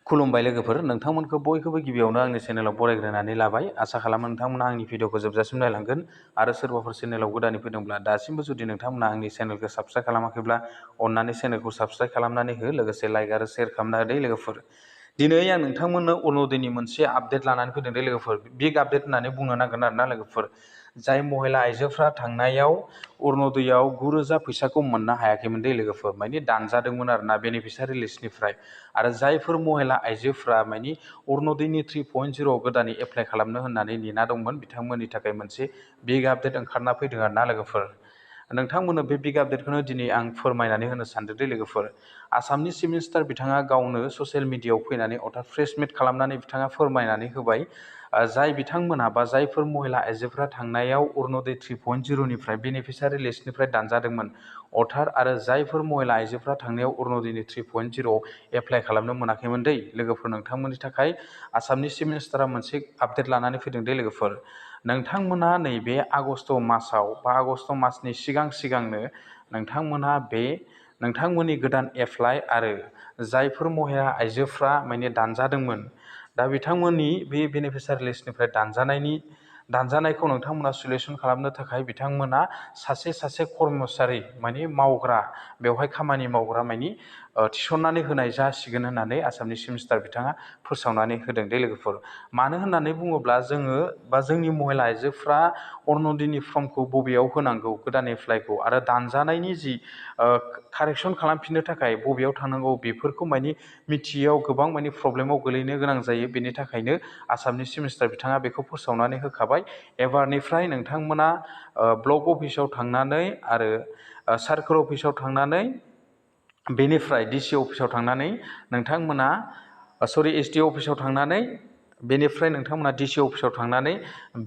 खुलुमबाय लोगोफोर, नोंथांमोनखौ बयखौबो गिबियावनो आंनि चेनेलाव बरायग्रोनानै लाबाय। आसा खालामो नोंथांमोना आंनि भिडिअखौ जोबजासिम नायलांगोन आरो सोरबाफोर चेनेलाव गोदानै फैदोंब्ला दासिमबो जुदि नोंथांमोना आंनि चेनेलखौ साबस्क्राइब खालामाखैब्ला अन्नानै चेनेलखौ साबस्क्राइब खालामनानै हो, लोगोसे लाइक आरो शेयार खालामना होदो लोगोफोर। दिनै आं नोंथांमोननो अरुण'दयनि मोनसे आपडेट लानानै फैदों दे लोगोफोर। बिग आपडेट होननानै बुंनो नांगोन आरोना लोगोफोर। जाय महिला आइजोफ्रा थांनायाव अरुण'दयआव 9,000 फैसाखौ मोननो हायाखैमोन दे लोगोफोर, माने दानजादोंमोन आरोना बेनिफिसियारि लिस्टनिफ्राय। आरो जायफोर महिला आइजोफ्रा माने अरुण'दयनि 3.0 गोदानै एप्लाइ खालामनो होननानै नेना दंमोन, बिथांमोननि थाखाय मोनसे बिग आपडेट ओंखारना फैदों आरोना लोगोफोर। नोंथांमोननो बे बिग आपडेटखौनो दिनै आं फोरमायनानै होनो सानदों दे लोगोफोर। आसामनि चिफ मिनिस्टार बिथाङा गावनो ससियेल मिडियायाव फैनानै अर्थात प्रेस मिट खालामनानै बिथाङा फोरमायनानै होबाय, जाय बिथांमोनहा बा जायफोर महिला आइजोफ्रा थांनायाव अरुण'दय 3.0निफ्राय बेनिफिसियारि लिस्टनिफ्राय दानजादोंमोन, अर्थात आरो जायफोर महिला आइजोफ्रा थांनायाव अरुण'दयनि 3.0 एप्लाइ खालामनो मोनाखैमोन दै लोगोफोर, नोंथांमोननि थाखाय आसामनि चिफ मिनिस्टारा मोनसे आपडेट लानानै फैदों दे लोगोफोर। नोंथांमोना नैबे आगष्ट मासाव बा आगष्ट मासनि सिगांनो नोंथांमोना बे नोंथांमोननि गोदान एप्लाइ आरो जायफोर महिला आइजोफ्रा माने दानजादोंमोन, दा बिथांमोननि बे बेनिफिसियारि लिस्टनिफ्राय दानजानायखौ नोंथांमोना सलिउसन खालामनो थाखाय बिथांमोना सासे कर्मचारि माने मावग्रा, बेवहाय खामानि मावग्रा माने थिसननानै होनाय जासिगोन होननानै आसामनि चिफ मिनिस्टार बिथाङा फोसावनानै होदों दे लोगोफोर। मानो होननानै बुङोब्ला जोङो बा जोंनि महिला आइजोफ्रा अरुण'दयनि फर्मखौ बबेयाव होनांगौ गोदान एप्लाइखौ, आरो दानजानायनि जि कारेक्सन खालामफिननो थाखाय बबेयाव थांनांगौ, बेफोरखौ माने मिथियैयाव गोबां माने प्रब्लेमाव गोलैनो गोनां जायो। बेनि थाखायनो आसामनि चिफ मिनिस्टार बिथाङा बेखौ फोसावनानै होखाबाय। एबारनिफ्राय नोंथांमोना ब्लक अफिसाव थांनानै आरो सार्कोल अफिसाव थांनानै, बेनिफ्राय डिसि अफिसाव थांनानै नोंथांमोना एसडि अफिसाव थांनानै, बेनिफ्राय नोंथांमोना डिसि अफिसाव थांनानै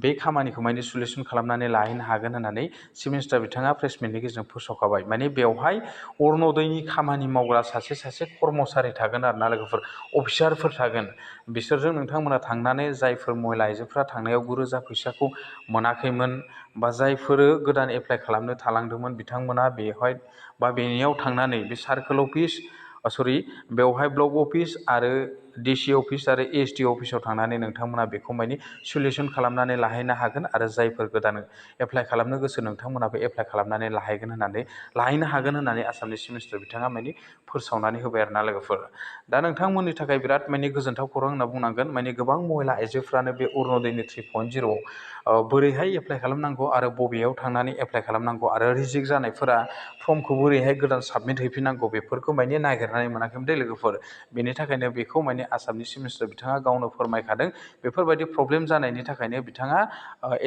बे खामानिखौ माने सलिउसन खालामनानै लाहैनो हागोन होननानै चिफ मिनिस्टार बिथाङा प्रेस मिटनि गेजेरजों फोसावखाबाय। माने बेवहाय अरुण'दयनि खामानि मावग्रा सासे कर्मचारि थागोन आरोना लोगोफोर, अफिसारफोर थागोन। बिसोरजों नोंथांमोना थांनानै जायफोर महिला आइजोफ्रा थांनायाव 9,000 फैसाखौ मोनाखैमोन, बा जायफोर गोदान एप्लाइ खालामनो थालांदोंमोन, बिथांमोना बेवहाय बा बेनियाव थांनानै बे सार्कोल अफिस बेवहाय ब्लक अफिस आरो डिसि अफिस आरो एसडि अफिसाव थांनानै नोंथांमोना बेखौ माने सलिउसन खालामनानै लाहैनो हागोन। आरो जायफोर गोदान एप्लाइ खालामनो गोसो, नोंथांमोनाबो एप्लाइ खालामनानै लाहैनो हागोन होननानै आसामनि चिफ मिनिस्टार बिथाङा माने फोसावनानै होबाय आरोना लोगोफोर। दा नोंथांमोननि थाखाय बिराद माने गोजोनथाव खौरां होनना बुंनांगोन। माने गोबां महिला आइजोफ्रानो बे अरुण'दयनि 3.0 बोरैहाय एप्लाइ खालामनांगौ आरो बबेयाव थांनानै एप्लाइ खालामनांगौ, आरो रिजेक्ट जानायफोरा फर्मखौ बोरैहाय गोदान साबमिट हैफिननांगौ, बेफोरखौ माने नागिरनानै मोनाखैमोन दे लोगोफोर। बेनि थाखायनो बेखौ माने आसामनि चिफ मिनिस्टार बिथाङा गावनो फोरमायखादों। बेफोरबायदि प्रब्लेम जानायनि थाखायनो बिथाङा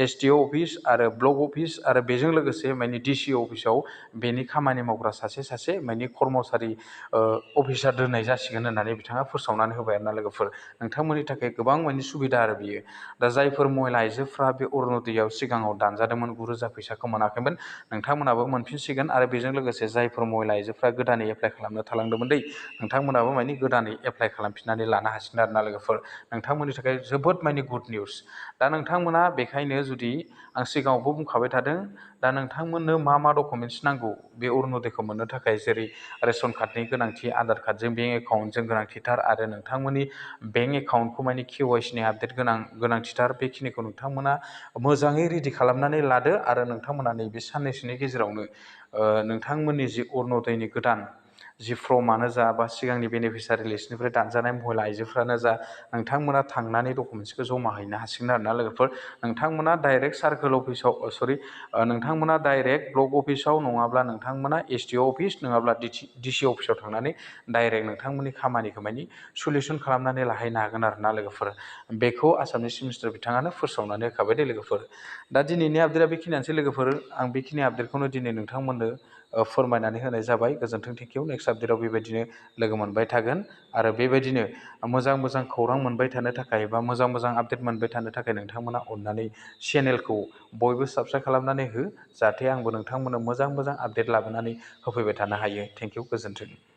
एसडिअ अफिस आरो ब्लक अफिस आरो बेजों लोगोसे माने डिसि अफिसाव बेनि खामानि मावग्रा सासे माने कर्मचारि अफिसार दोननाय जासिगोन होननानै बिथाङा फोसावनानै होबाय आरोना लोगोफोर। नोंथांमोननि थाखाय गोबां माने सुबिदा आरो बियो। दा जायफोर महिला आइजोफ्रा बे अरुण'दयआव सिगाङाव दानजादोंमोन, 9,000 फैसाखौ मोनाखैमोन, नोंथांमोनाबो मोनफिनसिगोन। आरो बेजों लोगोसे जायफोर महिला आइजोफ्रा गोदानै एप्लाइ खालामनो थालांदोंमोन दै, नोंथांमोनाबो माने गोदानै एप्लाइ खालामफिननानै लानो हासिगोन आरोना लोगोफोर। नोंथांमोननि थाखाय जोबोद माने गुड निउस। दा नोंथांमोना बेखायनो, जुदि आं सिगाङावबो बुंखाबाय थादों, दा नोंथांमोननो मा डकुमेन्ट्स नांगौ बे अरुण'दयखौ मोननो थाखाय, जेरै रेशन कार्डनि गोनांथि, आधार कार्डजों बेंक एकाउन्टजों गोनांथिथार, आरो नोंथांमोननि बेंक एकाउन्टखौ माने KYC नि आपडेट गोनांथिथार। बेखिनिखौ नोंथांमोना मोजाङै रेडि खालामनानै लादो। आरो नोंथांमोना नैबे साननैसोनि गेजेरावनो नोंथांमोननि जि अरुण'दयनि गोदान जि फर्मआनो जा, बा सिगांनि बेनिफिसियारि लिस्टनिफ्राय दानजानाय महिला आइजोफ्रानो जा, नोंथांमोना थांनानै डकुमेन्ट्सखौ जमा हैनो हासिगोन आरोना लोगोफोर। नोंथांमोना डाइरेक्ट सार्कोल अफिसाव नोंथांमोना डाइरेक्ट ब्लक अफिसाव, नङाब्ला नोंथांमोना एसडिअ अफिस, नङाब्ला डिसि अफिसाव थांनानै डाइरेक्ट नोंथांमोननि खामानिखौ माने सलिउसन खालामनानै लाहैनो हागोन आरोना लोगोफोर। बेखौ आसामनि चिफ मिनिस्टार बिथाङानो फोसावनानै होखाबाय दे लोगोफोर। दा दिनैनि आपडेटआ बेखिनियानोसै लोगोफोर। आं बेखिनि आपडेटखौनो दिनै नोंथांमोननो फोरमायनानै होनाय जाबाय। गोजोन्थों, थेंक इउ। नेक्स्ट आपडेटआव बेबायदिनो लोगो मोनबाय थागोन। आरो बेबायदिनो मोजां खौरां मोनबाय थानो थाखाय, बा मोजां आपडेट मोनबाय थानो थाखाय नोंथांमोना अननानै चेनेलखौ बयबो साबस्क्राइब खालामनानै हो, जाहाथे आंबो नोंथांमोननो मोजां आपडेट लाबोनानै होफैबाय थानो हायो। थेंक इउ, गोजोन्थों।